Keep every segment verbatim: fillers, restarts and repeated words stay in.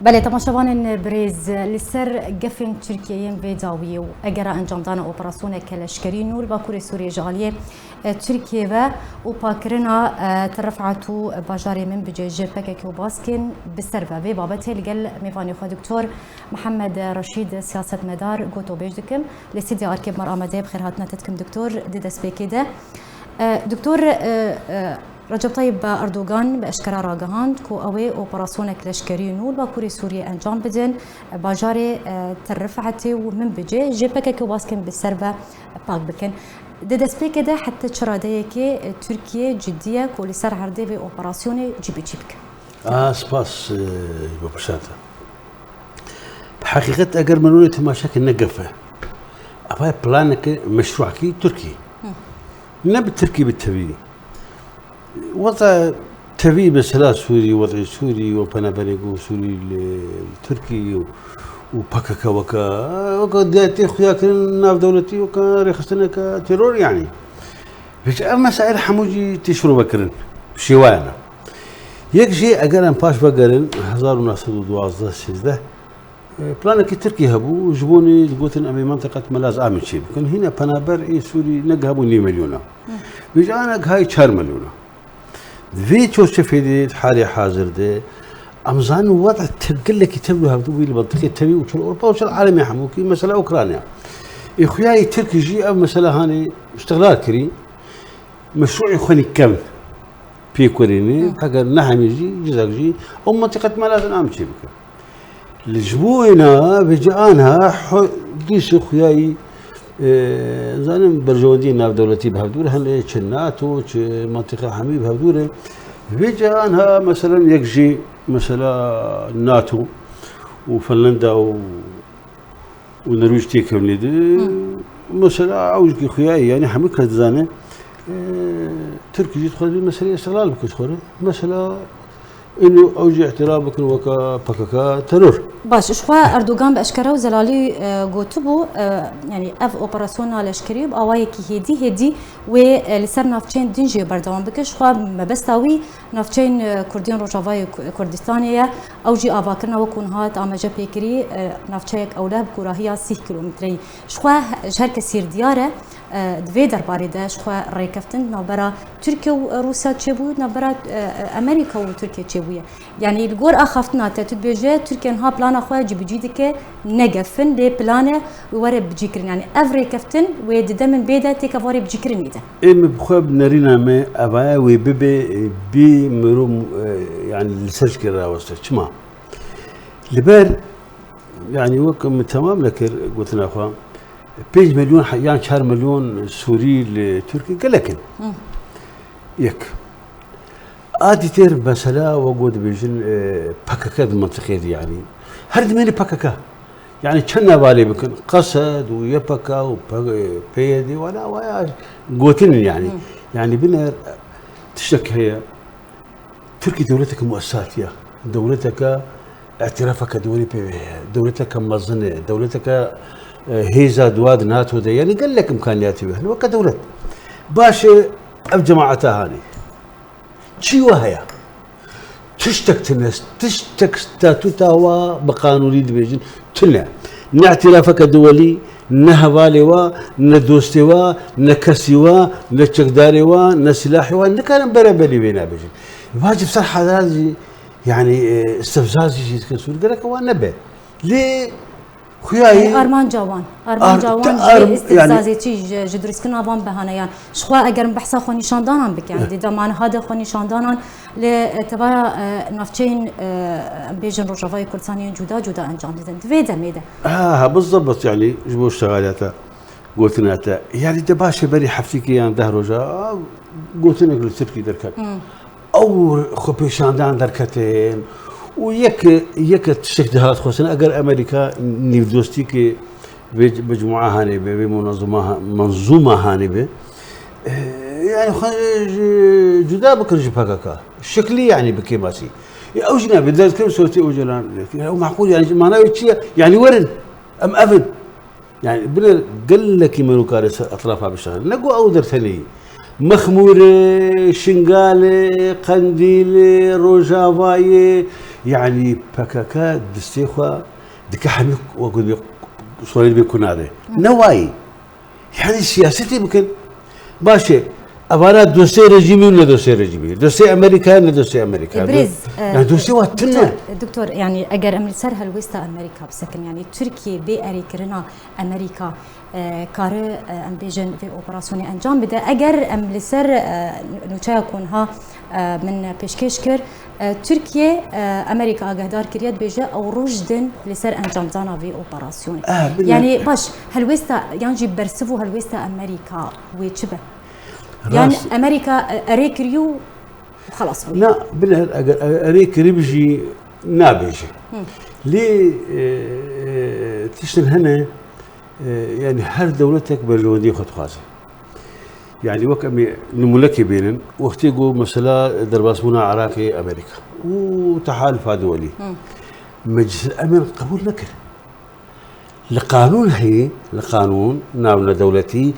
Belê, temaşevanên birêz, li ser gefên Tirkiyeyê yên vê dawiyê û egera encamdana operasyoneke leşkerî nû li Bakurê Sûriyê ji aliyê, e, Tirkiyê ve û pakirina, e, Tirifet û bajarê Minbicê ji P K K û Baskên bi ser ve vê babetê li gel mêvanê xwe Doktor Mihemed Reşîd siyasetmedar gotobêj dikim. Li stûdyoya Arkê bi me re amade ye, bi xêr hatina te dikim Doktor, di destpêkê de. E, Doktor, e, e, Recep Tayyip Erdogan bi eşkera ragihand ku ew ê operasyonek leşkerî nû li Bakurê Sûriyê encam bidin, bajarê, e, Tirifetê û Minbicê ji P K K û Baskên bi ser ve pak bikin. Di destpêkê de heta çi radeyekê, e, Tirkiye cidî ye ku li ser erdê vê operasyonê cîbicî bike? A, spas, e, ji bo pirsa te. Bi heqîqet eger me nûnê temaşe kir ne gef e. Eva planeke meşrûekî Tirkî. Hı. Ne bi Tirkî bi tevî. Weza tevî mesela Sûrî, wezî Sûrî û penaberê ku Sûrî li Tirkî û, û P K K weke, weke diyetê xuya kirin navdewletî, weke rêxistineke teror yanî. Vêca ev mesail hemû jî tê şirove kirin. Bi şêwayana. Yek jê eger em paş vegerin, hezar û neh sed û duwazdeh sêzdeh, e, planekî Tirkî hebû, ji bo nê digotin em ê mentiqet Melaz Amî çê bikin. Hîne penaber ê Sûrî negihebû nîv milyona. Vêca ana gihayî çar milyona. Di vê çarçoveyê de, di halê hazir de, em zanin weda tev gelekî tev û hevdû bûyî li mentiqê tevî û çil Ewropa û çil alemê hemûkî, mesela Ukrayna. Ê xuya yê Tirkî jî ev mesela hanê îstixlal kirî, meşrûê xwe nî kevn pêk werînê, heger ne hemî jî, cizek jî, ew mentiqet Melaz Amî çê bikin. Li ji bo wêna vêca anha ho-, dîsê xuyayî, e, zanim berjewendiyê navdewletî bi hevdû re hene, çi NATO, çi mentiqa hemî bi hevdû re. Vêca anha, meselen, yek jî, mesela, NATO û Finlanda û, û Norwîc têkevnê di. Hı. Mesela, ew jî xuyayî, yanî hemû kes dizane, e, Tirkî jî dixwaze vê meseleyê îstixlal bike ji xwe re. Mesela, Êno ew jî îtiraf bikin weke P K K teror. Baş, ji xwe Erdogan bi eşkere û zelalî, e, gotibû, e, yanî ev operasyona leşkerî bi awayekî hêdî, hêdî wê, e, li ser navçeyên din jî berdewam bike. Ji xwe mebesta wî navçeyên, e, Kurdiyên Rojavayê Ku-, Kurdistanê ye. Ew jî avakirina wekû niha diameje pêkirî, e, navçeyek ewleh bi kûrahiya sîh kîlometreyî. Ji xwe he-, ji her kesî re diyar e, e, di vê derbarê de ji xwe rêkeftin di navbera Tirkiye û Rûsya çêbû, di navbera, e, e, Amerîka û Tirkiye çêbûye. Yanî li gor axaftina te tu dibêje Tirkiye niha plana xwe cîbicî dike, ne gef in, lê plan e wê were bicîkirin. Yanî ev rêkeftin wê di demên bê de têke varê bicîkirinê de. Ê min bi xwe bi nerîna me evaya wê bibe, e, bî mirov, e, yanî li ser ji kê raweste. Çima? Li ber, yanî wek min temam nekir gotina xwe, pênc milyon he-, yan çar milyon Sûrî li Tirkî gelek in. Hı. Yek. A dîtir mesela we got dibêjin, e, P K K di mentiqê de yanî. Her dimêne P K K. Yanî çend hevalê bikin, Qesed û Y P K û P-, P Y D, wala waya gotin in yanî. Hı. Yanî biner tiştek heye. Tirkî dewleteke muesatî ye. Dewleteke îtirafeke dewlî pê ve heye. Dewleteke mezin e. Dewleteke, e, hêza dua di NATO de. Yanî gelek îmkaniyatê wê hene weke dewlet. Baş e, ev cemaeta hanê çi we heye? Tiştek tune, tiştek statûta wa bi qanûnî dibêjin tune. Ne îtirafeke dewlî, ne hevalê wa, ne dostê wa, ne kesî wa, ne çekdarê wa, ne silahê wa, nikarin bereberî wê nebêjin. Vacib ser hezar jî, yanî, e, îstihza jî dikin Sûrî, gerek wa nebe. Lê xuyayî Yanî armanca wan, armanca Ar-, wan te jî arm-, îstihza yanî zêtî ji, ji durustkirina van behaneyan. Ji xwe eger em behsa xwenîşandanan bikin, Eh. di demaniha de xwenîşandanan li, e, tevaya, e, navçeyên, e, em bêjin Rojavayê Kurdistanê yên cuda cuda encam didin. Di vê demê de. Ha, ha, bizibt, yanî ji bo şegaliyata gotina te. Yanî de baş e berî heftîkê yan deh roja, a, gotinek li Tirkî derket. Hmm. Ew xwepêşandan derketin û yek, yek tiştek dihat xwestin, eger Amerîka nîvdostîkê vê mecmua hanê be, vê munazuma ha-, menzûma hanê be, e, yanî xwe ji, cuda bikir ji P K K. Şeklî yanî bi kêmasî. E, ew jî nabê, derdikevin Sûretê Ocalan. Ew meqûl yanî mana wê çi ye? Yanî werin, em ev in. Yanî biner gelekî merokar e ser etrafa bişexin. Ne ku ew der tenê yî. Mexmûrê, Şingalê, Qendîlê, Rojavayê, Yani P K K destê xwe dike hemî wekû dibê sorê dibê kunarê. Ne wayî. Yani siyasetê bikin. Baş e. Evana dostê rejîmî û ne dostê rejîmî. Dostê Amerîka ne dostê Amerîka. E, birêz, e, Yani dostê wa tune. Doktor, doktor, yani eger em li ser helwêsta Amerîka bisekin, yani Tirkiye bê erêkirina Amerîka, e, kare, e, em bêjin vê operasyonê encam bide. Eger em li ser, e, nûçeya ku niha, e, min pêşkêş kir, e, Tirkiye, e, Amerîka agehdar kiriye, dibêje ew roj din li ser encamdana vê operasyonê. Ah, bilmiyorum. Yani baş, helwêsta, yan jî bersiv û helwêsta Amerîka wê çi be? Yani Rast. Amerîka, e, erê kiriye û xelas bû. Na, bile, eger erê kirî bijî nabêje. Lê, e, e, tiştin hene, e, yani her dewletek berjewendiyê xwe dixwaze. Yani wek em ê nimûnekê bênin, wextê ku mesela derbasbûna Iraqê Amerîka û tehalfa duwelî, Meclis Emin qebûl nekir. Li qanûn heye, li qanûn navnedewletî,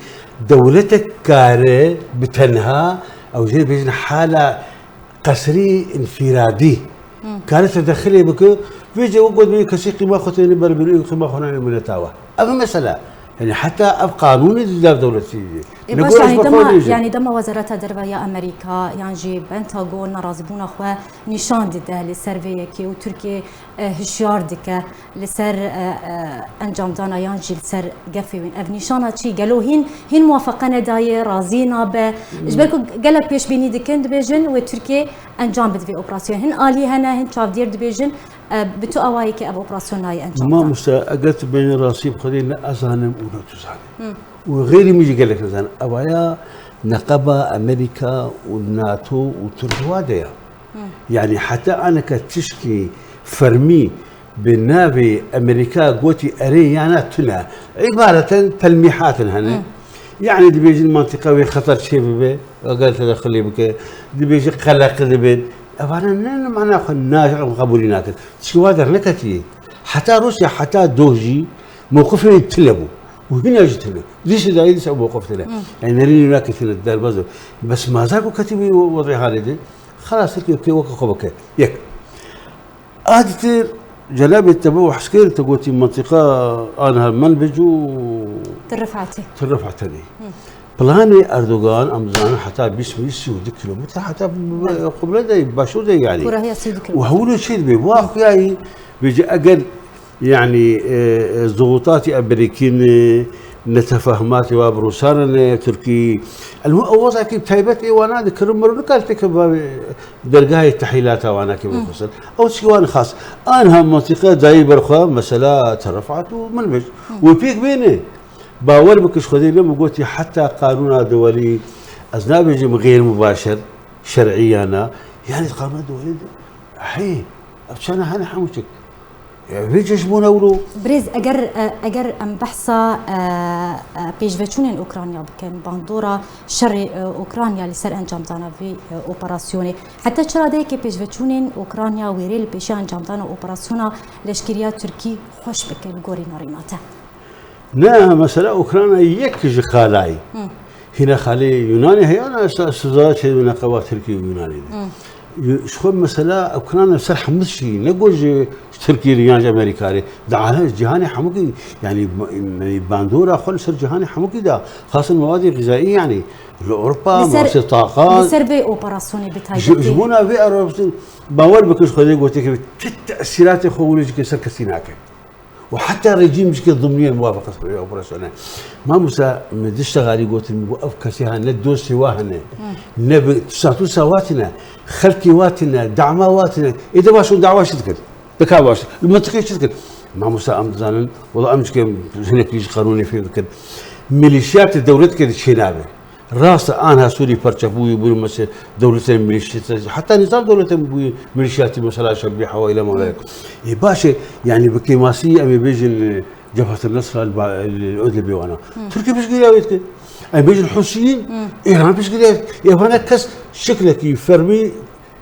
dewletek kare bi tenha, ew jê bêjin hala qesrî înfîradî, kare tedexilê bike, vêce wek got bê kesî qîma xwe têne ber bîr û qîma xwe nayne mineta we. Ev e mesela. Yani heta ev qanûnê di nav dewletî ye. E, Ne baş, gorî yani ji dema, berxwe bêje. Yani dema Wezareta Derve ya Amerîka, yan jî Pentagon nerazîbûna xwe nîşan dide li ser vê yekê û Tirkiye, e, hişyar dike li ser, e, e, encamdana yan jî li ser gefê wîn. Ev nîşana çi? Gelo hîn, hîn muwafeqe nedayê, razî nabe? Ji ber ku gelek pêşbînî dikin, dibêjin wê Tirkiye encam bide vê operasyonê. Hin alî hene, hin çavdêr dibêjin, e, bi tu awayekê ev operasyon nayê encamdan. Mamoste, eger tu bênî rastî bi Xwedê ne ez zanim û ne tu zanî. Û xeyrî min jî gelek nizanin. Evaya neqeba Amerîka û NATO û Tirkiye wa de ya. Yani heta aneke tişkî fermî bi navê Amerîka gotî erê yana tune. Îbareten telmîhatin hene. Yani dibêjin mantiqa wê xeter çê bibe, eger tedexilê bike, dibêjin qeleq dibin. Evana ne, ne mana xwe na em qebûlî nakin. Tişkî wa derneketiye. Heta Rûsya, heta doh jî mewqifê tune bû. Û hîna jî tune. Dîsê dayî dîsa mewqif tune. Yani nerînî naketine derbaz. Bes mazar ku ketî wî wezê halê de, xelas Tirkiye weke xwe bike. Yek. A ditir cenabê te bi heskir te gotî mentiqa anha Menbic û Tirifetê. Tirifetê. Planê Erdogan, em dizanin heta bîst mîl, sî û du kilometre heta Qubile de, başûr de yani. Kurahiya sî û du kilometre. Û hewlê çê dibê? Bu axuyayî bêje eger yani, e, e, zixûtatî Amerîkî ne, netefahûmatê wa bi Rûsan ne, Tirkî. Elmû ew wezakî taybet ê wana dikirin, mirov nikare têke bavê dergahê tehîlata wana ke bixwesin. Ew çi wan xas. Anha mentiqe dayî ber xwe, mesela Terefat û Minbic. Wê pêk bêne. Bawer bike ji Xwedê, ne min gotî heta qanûna duwelî, ez nabêjim xêr mubaşer, şer'î ya na. Yani qanûna duwelî heye. Ev çana hene hemû çik. Ya vê çeşbûna wilo. Birêz, eger, e, eger em behsa, e, e, pêşveçûnên Ukrayna bikin, bandora şerê, e, Ukrayna li ser encamdana vê, e, operasyonê. Heta çi radeyekê pêşveçûnên Ukrayna wêrê li pêşiya encamdana operasyona leşkeriya Tirkî xweş bike li gorî narîna te? Ne, mesela Ukrayna yek ji xalayî. Hîna xalê Yunanê heye, ana esa siza çê neqeba Tirkî û Yunanê de. Yu-, ji xwe mesela Ukrayna ser hemû şî, ne got ji, ji Tirkî re yan ji Amerîka re. Di alem, cîhanê hemûkî, yani, ba-, yani, bandora xwe li ser cîhanê hemûkî da. Xasin mewadê xizayî, yani, li Ewropa, Li ser, mawasê taqa. Li ser vê operasyonê bi Ji, taybetî. Ji bona vê operasyonê, bawer bikin ji Xwedê gotê ke tu tesîratê xwe wilo jî ke ser kesî nake. Û heta rejîm jî ke dimniyên muwafeqet bi vê operasyonê. Mamosta, min diştexalî gotin, min got, ev kesê ha ne dostê wa hene, ne bi statusa wa tine, xelkê wa tine, dama wa tine. Ê de baş û dawa çi dikir? Bi ka baş, li mintiqê çi dikir? Mamosta, em dizanin, wela em jî ke hinekî ji qanûnê fêm dikin. Milîşiyatê dewlet ke di çê nabe. Rast e, anha Sûrî perçebûyî bûn, mesela dewletên milîşiyatî, heta nizam dewletên bûyî milîşiyatî, mesela Şebîha û île mala. Ê, baş e, yani bi kêmasî em ê bêjin, e, Cebhet el Nusra li ba-, li Idlibê wana. Tirkiye piştgiriya wê dike. Em bêjin Husiyîn, Îran piştgiriya wê dike. Ê, vana kes şiklekî fermî,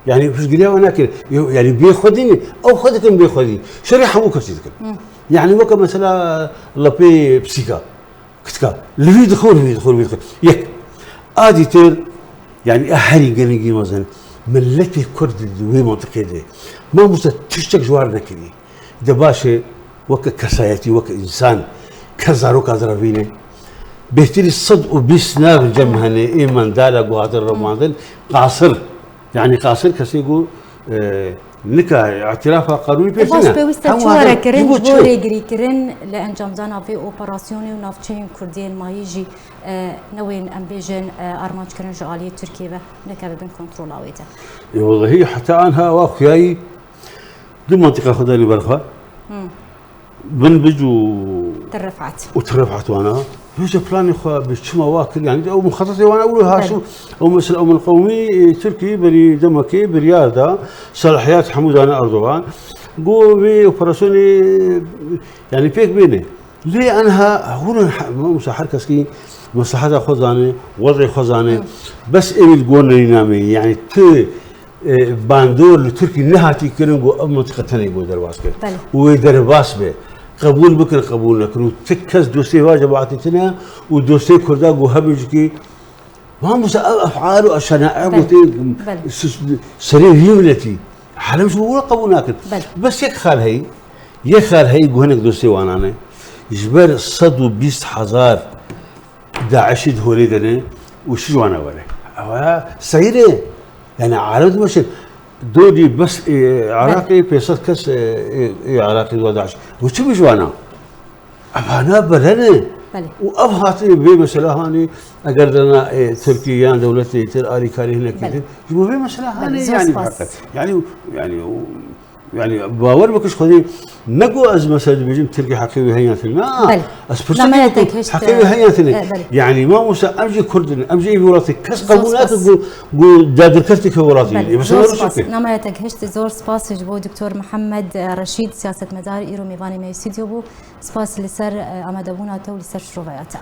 yani piştgiriya wan nakir. Yo, yani bêxwedî ne. Ew xwe dikin bêxwedî. Şerê hemû kesî dikin. Yani weke mesela lepê pisîka. Kitika, li vî dixwe, li vî dixwe, li vî dixwe. Yek. A dîtir, yani, a herî girîngî mezin. Milletê Kurd di wê mintiqê de, mamoste, tiştek ji war nekirî. De baş e, weke kesayetî, weke însan, kes zaroka di re vîne. Bêhtirî sed û bîst nav cem hene, ê mendala ku hatin revandin, qasir. Yanî qasir kesê ku, e, nika îtirafa qanûnî pêş Baş nîne. Pêwîst e çi were kirin ji bo rêgirîkirin li encamdana vê operasyonê û navçeyên Kurdiyên mayî jî, e, newên, em bêjin, e, armanc kirin ji aliyê Tirkiyê ve neke bibin kontrola wê de. Ê, wellehî heta anha wa xuyayî du mentiqa xwe danî ber xwe. Bin Bic û Tirefat. Û Tirefat wana. Hêja planê xwe bi çima wa kir, yanî ew muxetetê wana û haşû. Ew mesela ew min qewmî, e, Tirkî berî demekê biryar da, salahiyat hemû dane Erdogan. Got vê operasyonê, yanî pêk bêne. Lê enha hûn, mesela her kes kî mesleheta xwe zane, wezê xwe zane. Bes ê wî li gor nerî nameyî. Yanî tu, e, bandor li Tirkî nehatî kirin ku ev mintiqe tenê ku derbas kir. Belê. Û wê derbas be. Qebûl bikin, qebûl nekin. Û ti kes dostê va cemaetê tine û dostê Kurda ku hebin jikî. Mamoste ev efal û ev şenae Belê. Gotê Belê. Serê vî miletî. Alem ji bo qebûl nakin. Belê. Bes yek xal heyî. Yek xal heyî ku hinek dostê wana ne. Ji ber sed û bîst hezar DAIŞî di holê de ne û şî ji wana were. Ewa seyr e. Yanî alem dimeşin. Dodî bes, e, Iraqê pênc sed kes, e, e, e, Iraqê di DAIŞ. Û çi bi ji wana? Evana bele ne. Belê. Û ev hatine vê mesela hanî eger dana, e, Tirkiye yan dewletê tir alîkarî hinekî Belê. Din. Ji bo vê mesela Belê, hanî zor yanî spas. Heqet. Yanî, yanî, û, yanî bawer bike ji Xwedê ne ku ez mesela dibêjim Tirkiye heqê wê heye yan tine. Na, Belê. Ez pirsa Namaya dikim ku tek heşt, heqê wê heye yan tine. E, belê. Yanî mamoste em jî Kurd in, em jî ê vî welatê kes Zor qebûl nake spas. Ku, ku dagirker tike welatê. Belê, Ê, mesela zor were spas. Şikir. Namaya tek heşt zor spas ji bo Doktor Mihemed, e, Reşîd, siyasetmedar îro mêvanê me yê stûdyo bû. Spas li ser, e, amadebûna te û li ser şiroveya te.